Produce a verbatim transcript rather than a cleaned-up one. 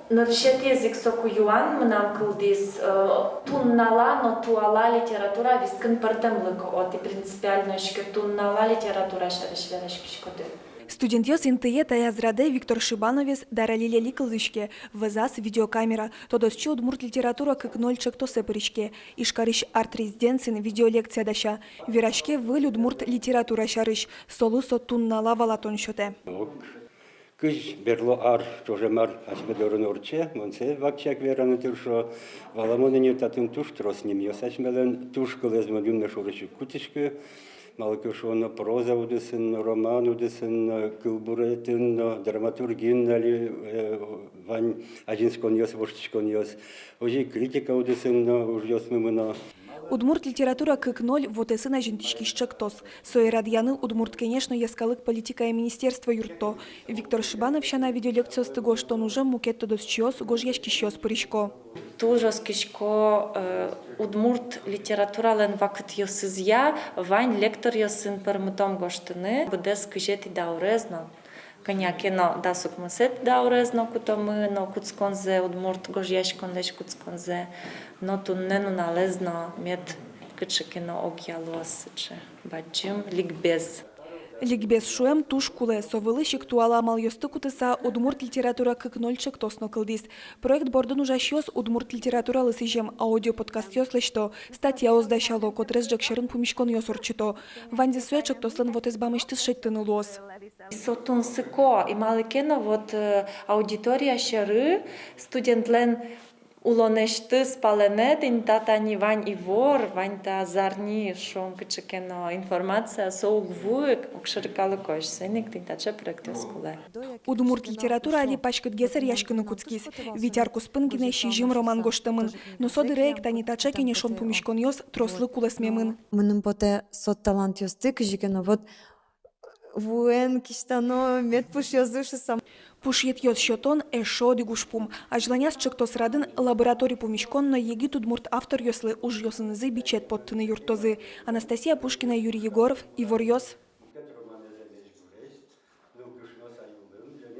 Нырысетӥез ик соку юан мынам кылдӥз, э, туннала но туала литература вискын пӧртэмлык-а, о, тӥ принципиально ик туннала литература сярысь вераськиськоды. Студентъёс интые таяз радэ Виктор Шибановез Дарали Лели кылзӥське, вӧзаз видеокамера, тодосчи «Удмурт литература кык ноль» ӵектосэ пыриське, Ижкарысь арт-резиденциын видеолекция дася, вераське выль удмурт литература сярысь, солы со туннала валатон сётэ. Ок. Кызь берло ар, ӵоже мар асьме дорын ортче, мон сое вакчияк вераны тыршо. Валамон ини, татын туж трос нимъёс асьмелэн, туж кылэз мон юнме шорысь уг кутӥськы. Малы ке шуоно, проза удысын но, роман удысын но, кылбуретын но, драматургиын но али, э, вань азинсконъёс, воштӥськонъёс. Озьы ик критика удысын но ужъёсмы мыно. «Удмурт литература кык ноль» вотэсын азинтӥськись ӵектос. Сое радъяны Удмурт Кенеш но йӧскалык политикая министерство юртто. Виктор Шибанов сяна, видеолекциосты гожтон ужем мукет тодосчиос, гожъяськисьёс пырисько. Туж оскисько, э, удмурт литературалэн вакытъёсызъя вань лекторъёсын пӧрмытом гожтыны. Быдэс кызетӥ даурез но, кӧня ке но, дас укмысэтӥ даурез но кутомы но кутсконзэ, удмурт гожъяськонлэсь кутсконзэ, но туннэ нуналэз но мед кыӵе ке но огъя луоз сыӵе бадӟым ликбез. Ликбез шуэм туж кулэ, со вылысь ик туала амалъёсты кутыса «Удмурт литература кык ноль» ӵектос но кылдӥз. Проект бордын ужасьёс удмурт литературалы сӥзем аудиоподкастъёс лэсьто, статьяос дасяло, котрес ӝӧк сьӧрын пумиськонъёс ортчыто. Ваньзэ сое ӵектослэн вотэс бамысьтыз шедьтыны луоз. Со тунсыко, и малы ке но вот, э, аудитория сьӧры студентлэн улонэсьтыз палэнэ тӥни та тани вань ивор, вань та зарни, шуом, кыӵе ке но информация, со уг вуы огшоры калыкозь, соин ик тӥни таӵе проектъёс кулэ. Удмурт литература али паськытгес ӧръяськыны кутскиз. Вить ар куспын гинэ сизьым роман гожтэмын. Но со дыре ик тани таӵе кенешон пумиськонъёс трослы кулэсмемын. Мыным потэ, со талантъёсты кызьы ке но вот вуэн кисьтано мед пушъёзы шуса. Пушъетъёс сётон эшшо одӥг ужпум. Азьланяз ӵектос радын лаборатори пумиськон но егит удмурт авторъёслы ужъёсынызы бичет поттыны юрттозы. Анастасия Пушкина, Юрий Егоров, «Иворъёс».